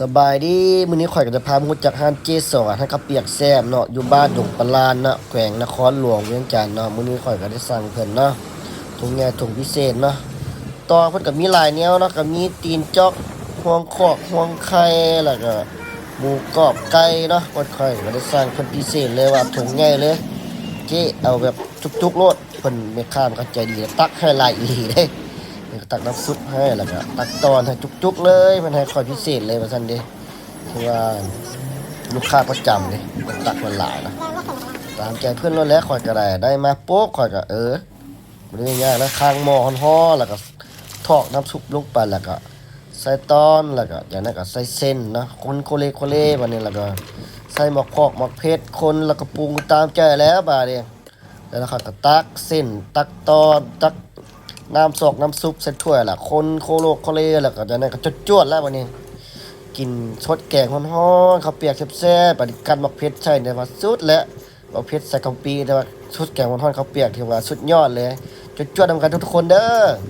ສະບາຍດີ ມື້ນີ້ຂ້ອຍກໍຈະພາມາຮູ້ຈັກຮ້ານເຈສອນ ຮ້ານເຂົ້າປຽກແຊບເນາະ ຢູ່ບ້ານດົງປະລານເນາະ ແຂວງນະຄອນຫຼວງວຽງຈັນເນາະ. ມື້ນີ້ຂ້ອຍກໍໄດ້ສັ່ງເພິ່ນເນາະ ຖົງໃຫຍ່ຖົງພິເສດເນາະ. ຕໍ່ເພິ່ນກໍມີຫຼາຍແນວເນາະ ກໍມີຕີນຈອກ ຮວງຄອກ ຮວງໄຂ່ ແລ້ວກໍໝູກອບ ໄກ່ເນາະ. ຂ້ອຍກໍໄດ້ສັ່ງເພິ່ນພິເສດເລີຍວ່າຖົງໃຫຍ່ເລີຍ ເຈ້ເອົາແບບຈຸກໆໂລດ. ເພິ່ນແມ່ຄ້າມັນກໍໃຈດີ ຕັກໃຫ້ຫຼາຍອີ່ຫຼີເດ້ ເພິ່ນກໍຕັກນ້ຳຊຸບໃຫ້ ແລ້ວກໍຕັກຕອນໃຫ້ຈຸກໆເລີຍ ເພິ່ນໃຫ້ຂ້ອຍພິເສດເລີຍວ່າຊັ້ນເດ້. ຄືວ່າລູກຄ້າປະຈຳເດ້ ເພິ່ນຕັກມາຫຼາຍນະ ຕາມໃຈເພິ່ນໂລດແຫຼະ. ຂ້ອຍກໍໄດ້ ໄດ້ມາປຸບ ຂ້ອຍກໍ ເອີ ບໍ່ໄດ້ຫຍັງນະ ຄາງໝໍ້ຮ້ອນໆ ແລ້ວກໍຖອກນ້ຳຊຸບລົງໄປ ແລ້ວກໍໃສ່ຕອນ ແລ້ວກໍຈາກນັ້ນກໍໃສ່ເສັ້ນເນາະ ຄົນໂຄເລໂຄເລ ບາດນີ້ແລ້ວກໍໃສ່ໝາກພອກໝາກເຜັດ ຄົນ ແລ້ວກໍປຸງຕາມໃຈແລ້ວບາດນີ້. ແລ້ວຂ້ອຍກໍຕັກເສັ້ນ ຕັກຕອນ ຕັກນ້ຳຊອກນ້ຳຊຸບໃສ່ຖ້ວຍ ແລ້ວຄົນໂຄໂລໂຄເລ ແລ້ວກໍຈາກນັ້ນກໍຈວດໆແລ້ວບາດນີ້ ກິນຊົດແກງຮ້ອນໆ ເຂົ້າປຽກແຊບໆ. ບາດນີ້ກັດໝາກເຜັດໃສ່ ແຕ່ວ່າສຸດແຫຼະ ໝາກເຜັດໃສ່ກະປິ ແຕ່ວ່າຊົດແກງຮ້ອນໆ ເຂົ້າປຽກ ຖືວ່າສຸດຍອດເລີຍ. ຈວດໆນຳກັນທຸກໆຄົນເດີ.